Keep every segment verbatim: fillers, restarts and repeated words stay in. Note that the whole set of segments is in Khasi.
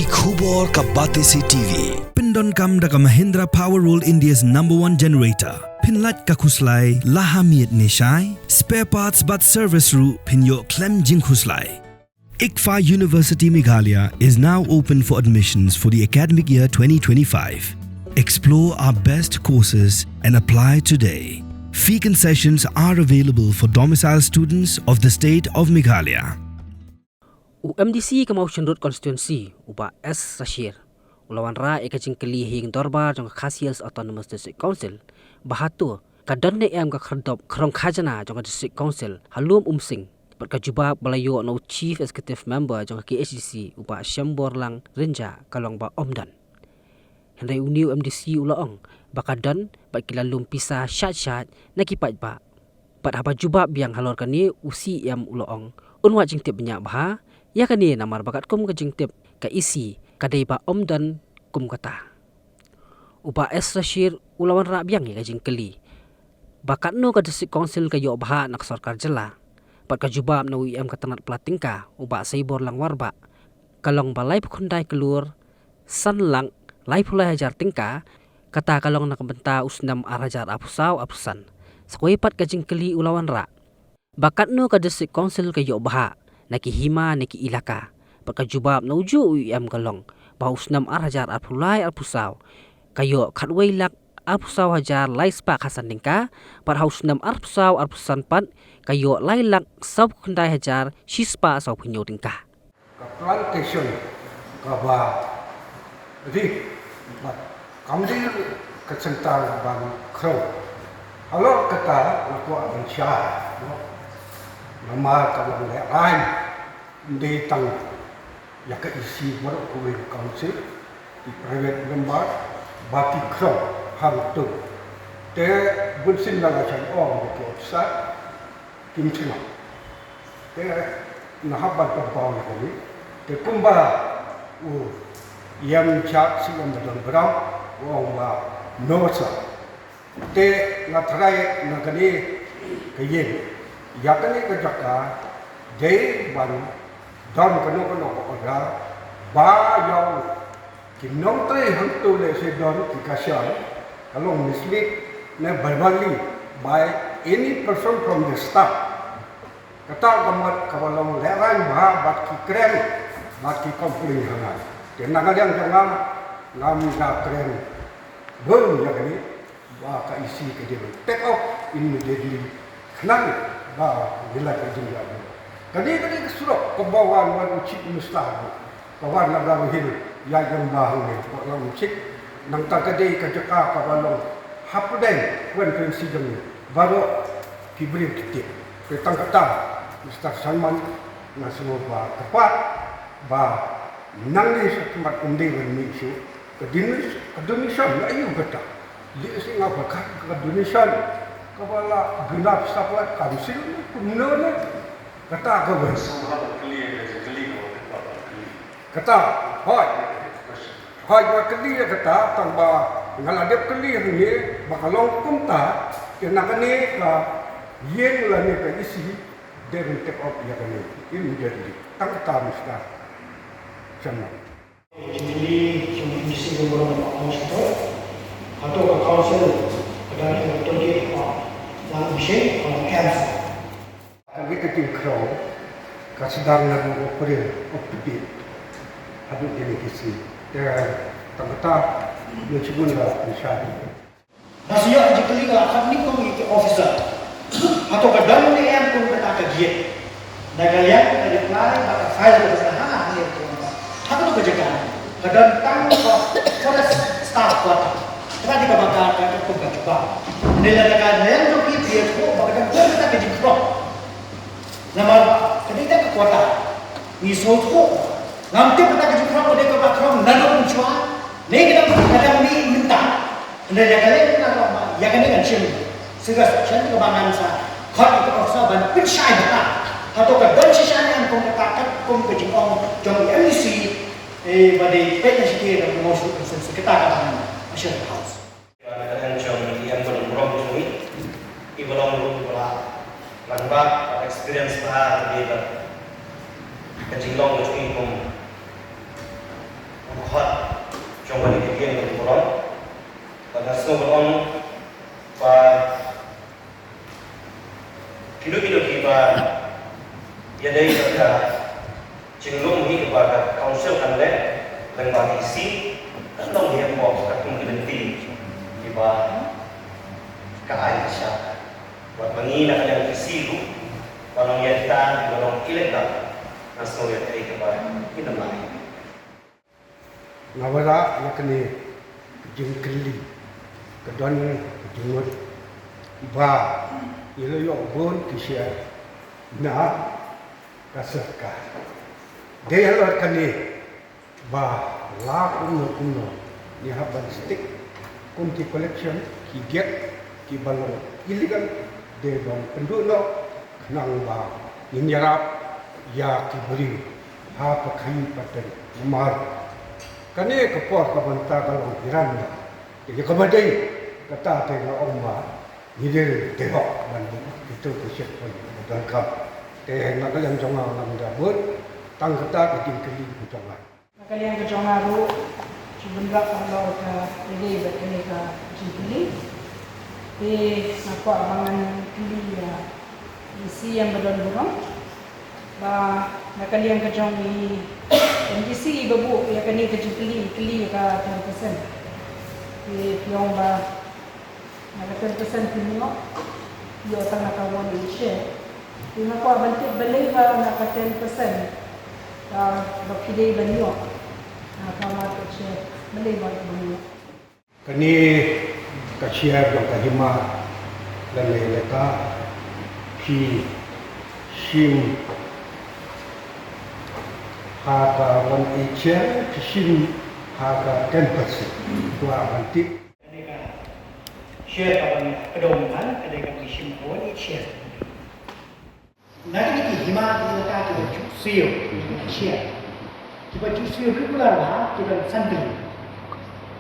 Ki khubor ka Batesi T V. Pyndonkam da ka Mahindra Power World, India's number one generator. Pynlait ka khuslai la ha miet ne shai. Spare parts bad service ruh pynïoh khlem jingkhuslai. ICFAI University Meghalaya is now open for admissions for the academic year twenty twenty-five. Explore our best courses and apply today. Fee concessions are available for domicile students of the state of Meghalaya. U M D C ka Mawshynrut Constituency, u Bah S Rashid, u la wanrah ïa ka jingkylli ha ïing dorbar jong ka Khasi Hills Autonomous District Council, ba hato ka don ne em ka khyrdop khrong khajna jong ka District Council ha Lum Umsning, bad ka jubab ba la ïoh na u Chief Executive Member jong ka K H A D C, u Bah Shemborlang Rynjah, ka long ba ym don. Hynrei une u M D C u la ong ba ka don bad ki la lum pisa shait shait na ki paidbah. Bad haba jubab biang halor kane, u C E M u la ong un wad jingtip bniah bha ïa kane, namar ba katkum ka jingtip ka E C ka dei ba ym don kum kata. U Bah S Rashid u la wanrah biang ïa ka jingkylli ba katno ka District Council ka ïoh bhah na ka sorkar jylla. Bad ka jubab na u E M ka tnat pla tyngka, u Bah Shemborlang Rynjah, ka long ba laiphew khyndai klur san lak laiphew lai hajar tyngka, kata ka long na ka bynta u snem ar hajar arphew saw arphew san. Sa kawei pat ka jingkylli u la wanrah ba katno ka District Council ka ïoh bhah na ki hima ne ki ilaka. Bad ka jubab na u juh u E M ka long ba ha u snem ar hajar arphew lai arphew saw ka ïoh khatwei lak arphew saw hajar lai spah khatsan tyngka, bad ha u snem arphew saw arphew san pat ka ïoh lai lak sawphew khyndai hajar shi spah sawphew hynñiew tyngka. Ka plantation kaba ri bad kam dei ka sengtang ban khrew. Halor kata nga kwah ban shai, namar ka long lehrain, ym dei tang ïa ka E C baroh kawei ka council, ki private member ba ki khrew hangto. Te bunsien la nga shah ong ïa ki officer, kim sngap. Te nga hap ban pynpaw ïa kane. Te kumba u ïam chak si ïam ba don bram u ong ba no sir. Te nga tharai na kane ka ïing, ïa kane ka jaka dei ban don kano kano ka order ba ïa u Ki nongtrei hangto lehse don ki ka shah ka long mislead ne verbally by any person from the staff. Kata ka mut kaba long lehrain bha bad ki kren bad ki complain ha nga. Te na ka liang jong nga ngam da kren bun ïa kane. Ba ka E C ka dei ban take off immediately khnang ba ngi la ka jingïaid. Ka dei ka dei ka surok kaba wan wan u Chief Minister ka wan na Garo Hills ïa jong ba hangne ba long chik nangta ka dei ka jaka kaba long hapdeng constituency jong ngi baroh ki briew ki tip. Te tang kata Mister Sharma nga sngew ba kyrpad ba nangne sha khmat um dei ban mih shuh. Ka donation, ka donation, la ïoh kata. Lehse shisha nga ba ka, ka donation kaba la ginap sa ka council kumno ne. Kata ka ba. Kata, hooid. Hooid, ba kylli ïa kata, tang ba nga la dep kylli hangne ba ka long kumta, te na kane ka ïing lane ka E C dei ban take off ïa kane immediately. Tang kata, Mister Chairman. Jingkylli jong u M D C jong Burom Mawshynrut, hato ka council ka dang ïa ka toll gate ha Lum Umsning, ha Lum Umsning? Kane ka jingkhrew ka sdang naduh u April of today haduh kine ki sngi. Te tang kata, ïa shibun la pynshai. Nga shu ïoh ka jingkylli ka la khot nyngkong ïa ki officer. Hato ka don ne em kum kata ka gate. Na ka liang ka reply ba ka file ka don ha hangne ka don. Ha kano ka jaka? Ka don tang ka forest staff quarter. Kata dei kaba ka, ka, ka kum ka jubab. Ne la ka liang jong ki phi ïathuh ba ka don kum kata ka jingkhrew. Namar ba ka dei ka quarter. Ngi sngewthuh. Ngam tip kata ka jingkhrew ka dei kaba khrew naduh mynshuwa. Ne ka dang, ka dang mih mynta. Hynrei ïa ka leh na ka ba ïa kane ngan shim serious action kaba ngan sa khot ïa ka officer ban pynshai bha. Hato ka don shisha ne em kum kata, kat kum ka jingong jong u M D C, eh, ba dei peit na shiti da u Mawshynrut Constituency, kata kaba ngan assure the house. Ka dang jong ïa ka burom jong ngi, i ba long ruh ba la lang bad experience bha ka dei ba ka jinglong ka jong i kum Ba ki ïeng ki burom, ba nga sngew ban ong ba kino kino kiba ïadei bad ka jinglong hi kaba ka council kan leh lyngba D C, kan long hi hapoh katkum ki lynti kiba ka ai ka shah. Bad ma ngi na ka liang D C ruh, ba long ïa kita kiba long elected, nga sngew ïa kaei kaba ngin ym lah. Nga wanrah ïa kane ka jingkylli, ka don ka jingmut ba ngi la ïoh bun ki share na ka sorkar. Dei halor kane ba la kumno kumno ngi hap ban stick kum ki collection, ki gate kiba long illegal, dei ban pynduh noh khnang ba ngin ïarap ïa ki briew ha ka khaii pateng. Namar kane ka por ka bynta ka long Iran ba, te ïa kaba dei kata te nga ong ba ngi dei dei hok ban buh kito ki checkpoint ba donkam. Te na ka liang jong nga ngam da bun, tang kata ka jingkylli ka jong nga. Na ka liang ka jong nga ruh, shu bynrap halor ka ïadei bad kane ka jingkylli. Te nga kwah ba ngan kylli ïa D C ïa ba don burom. Ba na ka liang ka jong i M D C i ba buh ïa kane ka jingkylli, kylli ïa ka ten percent. Te phi ong ba na ka ten percent phi ïoh, phi ïoh tang na ka one eight share. Te nga kwah ban tip balei ba na ka ten percent, ah, ba phi dei ban ïoh na ka market share, balei ba phi ban ïoh? Kane ka share jong ka hima lane leta phi shim ha ka one eight share, phi shim ha ka ten percent. Kwah ban tip. Kane ka share kaba ngi kdew mynta ka dei kaba ngi shim ha ka one eight share. Na kine ki hima ki lata kiba ju siew, ki share, kiba ju siew regular bha ki don san tylli.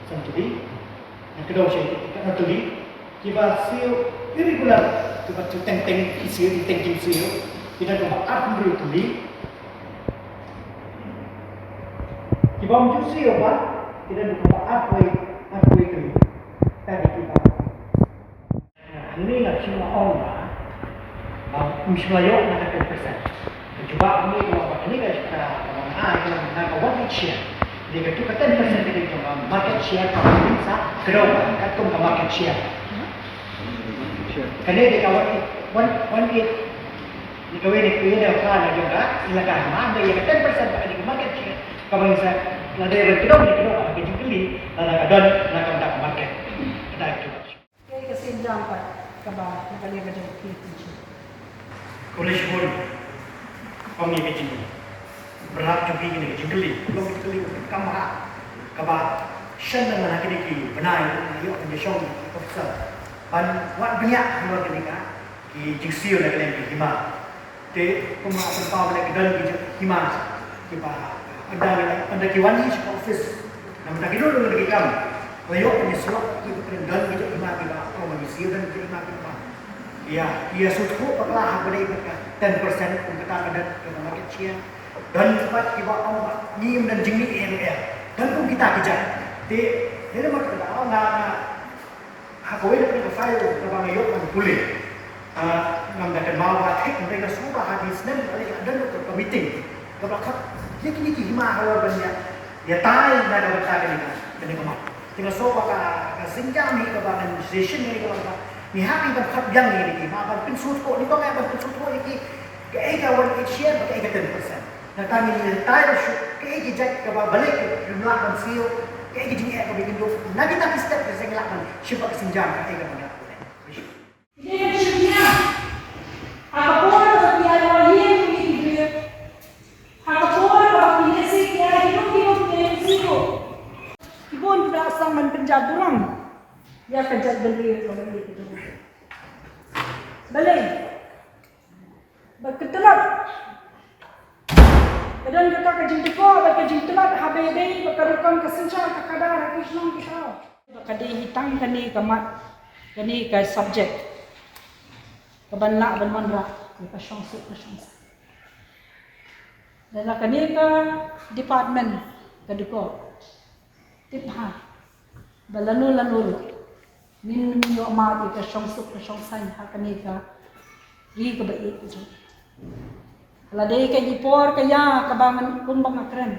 San tylli. Na kdew share ki don tylli. Kiba siew irregular, kiba ju teng teng ki siew, teng teng ki siew, ki don kaba arphew hynriew tylli. Kiba ym ju siew bha ki don kaba arphew, arphew tylli. Kata dei kiba Hangne nga shim la ong ba, ba ym shym la ïoh na ka ten percent. Ka jubab hangne ka ong ba kane ka, ka, ka, ka, ka, ka one eight share. Dei ka tu ka ten percent ka dei jong ka market share ka ba sa kdew ba katkum ka market share. Kane dei ka one eight, one, one eight. Ni kawei ni kawei na ka na jong ka, ila ka ma dei ka ten percent ka dei ka market share. Ka ba sa la dei ban kdew ni kdew ka jingkylli, la ka don na ka market. Ka dei ka jubab. Kaei ka sienjam pat kaba na ka liang ka jong phi? Khublei shibun. Kum ïa ka jingïarap jong phi kane ka jingkylli, long ka jingkylli kaba kam bha, kaba shen na kine ki bnai ïoh ka jingshong ka officer ban wad bniah halor kane ka ki jingsiew na ka liang ki hima. Te kumba pynpaw mynne ki don ki jait hima kiba ynda, ynda ki wan hi sha ka office, na mynta ki don ruh ki kam, la ïoh ki surok kiba kren, don ki jait hima kiba ong ba ngi siew, don ki jait hima kiba ïa, ïa sngewthuh bakla ha kaba dei bad ka ten percent kum kata ka don ka market share. Don pat kiba ong ba ngi ym don jingmih ïa, ïa, don kum kita ki jait. Te dei namar kata nga, nga Ha kawei na ka file kaba nga ïoh ban pule, ah, ngam da kynmaw ba thik, hynrei nga sngew ba ha ki snem ba la dep don ka meeting kaba khot ïa kine ki hima halor ban ïa, ïatai na ka bynta kane ka, kane ka mat. Te nga sngew ba ka, ka sienjam hi kaba ngan suggestion hi kaba, ngi hap hi ban khot biang ïa kine ki hima ban pynsngewthuh, nyngkong ïa ban pynsngewthuh ïa ki, kaei ka one eight share bad kaei ka ten percent. Nangta ngin ïa tai ruh shuh kaei ki jait kaba balei kim lah ban siew, kaei ki jingeh kaba kin duh. Na kita ki step ki seng lah ban shim bad ka sienjam kaei kaba ngi lah ban leh. Ki dei ban shim ïa. Ha ka por ba ki ai ïa ki briew, ha ka por ba ki lehse ki ai ki duk ki duk ki ai ki siew. Ki bun ki da sdang ban pynjah burom ïa ka jaitbynriew jong ngi ki duk. Balei? Ba ka tlot. Ka don kata ka jingtyrkhong bad ka jingtlot haba ïadei bad ka rukom ka synshar ka khadar ha ki shnong ki thaw. Ba ka dei hi tang kane ka mat, kane ka subject kaban lah ban wanrah ïa ka shongsuk ka shongsuk. Lada kane ka department ka dei ko Tip ha ba lano lano ruh ngin ym ïoh mad ïa ka shongsuk ka shongsaiñ ha kane ka ri kaba ïeit ka jong. La dei ka i por ka ïa kaba ngan kumba nga kren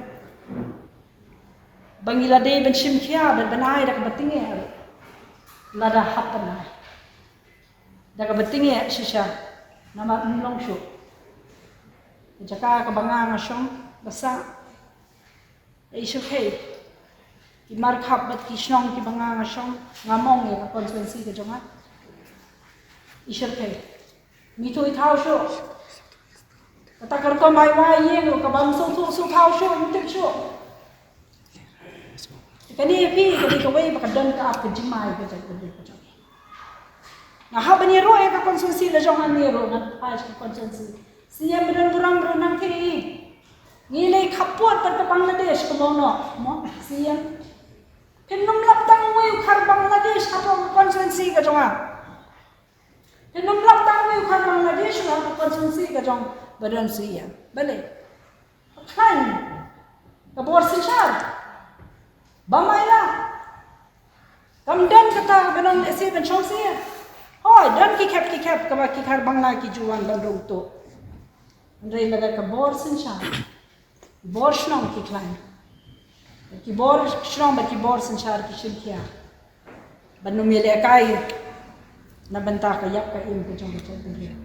ba ngi la dei ban shim khia ban ban ai da kaba tyngeh ruh. Lada hap ban ai da kaba tyngeh shisha namar ym long shuh. Ka jaka kaba nga nga shong ba sah. Ïa i shyrkhei ki markhap bad ki shnong kiba nga nga shong, nga mong ïa ka constituency ka jong nga. I shyrkhei, ngi tu i thaw shuh. Kata ka rukom ai wai ïing ruh kaba ym sngewthuh sngewthaw shuh, ym tip shuh. Kane ïa phi ka dei kawei ba ka don ka ap ka jingma ïa ka jaitbynriew ka jong ngi. Nga hap ban ïaroh ïa ka constituency la jong hangne ruh, nga phai sha ka constituency. Siem ba don burom ruh nang thei. Ngi lei khappud bad ka Bangladesh kumno mo, siem. Phin ym lap tang wei u khar Bangladesh hapoh ka constituency ka jong nga. Phin ym lap tang wei u khar Bangladesh hapoh ka constituency ka jong ba don siem. Balei? Khlaiñ ka bor synshar ba mai la. Kam don kata ba nang lehse ban shong sha. Hooid, don ki khep ki khep kaba ki khar Bangla ki ju wan ban rung tuh. Hynrei lada ka bor synshar, bor shnong ki khlaiñ, ki bor shnong bad ki bor synshar ki shim khia ban ym ïalehkai na bynta ka ïap ka im ka jong ka jaitbynriew.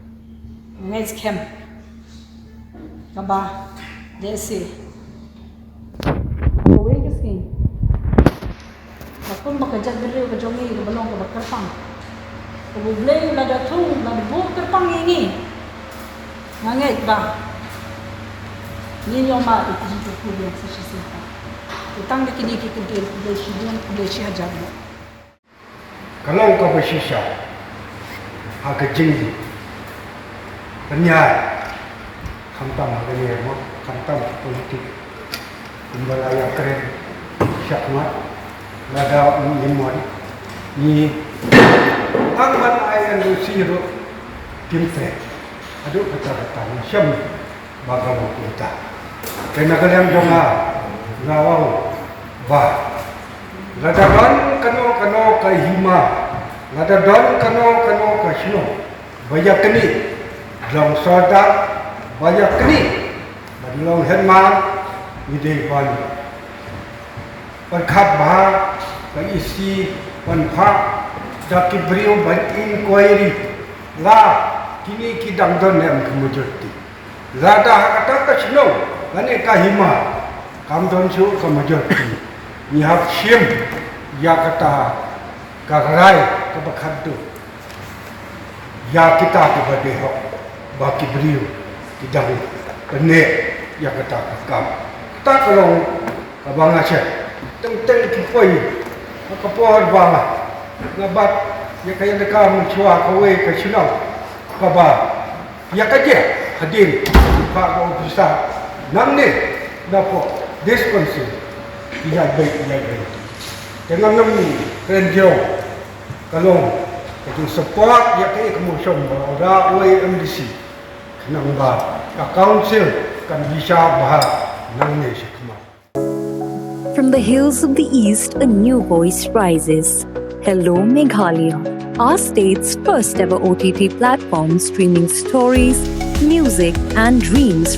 Nga ngeit skhem kaba lehse kawei ka sngi ba kumba ka jaitbynriew ka jong ngi kaba long kaba kyrpang, kaba U Blei u la da thung, u la da buh kyrpang ïa ngi. Nga ngeit ba ngin ïoh mad ïa ki jingkyrkhu biang sa shisien. Te tang da kine ki kyntien khublei shibun, khublei shihajar nguh. Ka long kaba shisha ha ka jingpynïaid, khamtam ha ka liang mo, khamtam ha politik. Kumba la ïakren shakhmat, lada ngi mon, ngi tang ban ai endorsement ruh kim treh. Haduh katta katta ngi shem ba ka long kumta. Te na ka liang jong nga, nga ong ba lada don kano kano ka hima, lada don kano kano ka shnong ba ïa kane, jong sordar ba ïa kane, ban long headman, ngi dei ban pyrkhat bha, ban isi, ban phah da ki briew ban inquiry la kine ki dang don ne em ka majority. Lada ha kata ka shnong lane ka hima kam don shuh ka majority, ngi hap shim ïa kata ka rai kaba khatduh ïa kita kiba dei hok ba ki briew ki dang pynneh ïa kata ka kam. Kata ka long kaba nga shem. Teng teng ki poi ha ka por ba nga bat ïa ka ïalehkai mynshuwa kawei ka shnong kaba ïa ka jia hadien ba ka officer nangne na pok dispensary ïa beit ïa beit. Te ngam nang kren jong ka long ka jing support ïa ka i ka motion ba ora wei M D C khnang ba ka council kan bishar bha nangne shakhmat. From the hills of the East, a new voice rises. Hello, Meghalaya, our state's first ever O T T platform streaming stories, music, and dreams.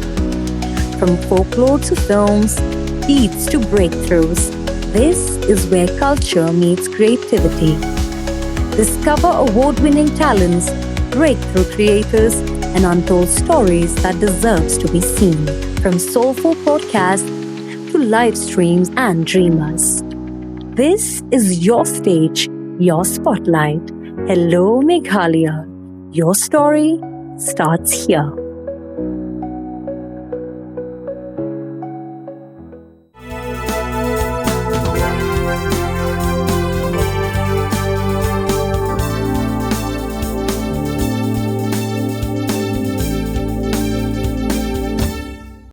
From folklore to films, beats to breakthroughs, this is where culture meets creativity. Discover award winning talents, breakthrough creators, and untold stories that deserves to be seen. From soulful podcasts to live streams and dreamers. This is your stage, your spotlight. Hello, Meghalaya. Your story starts here.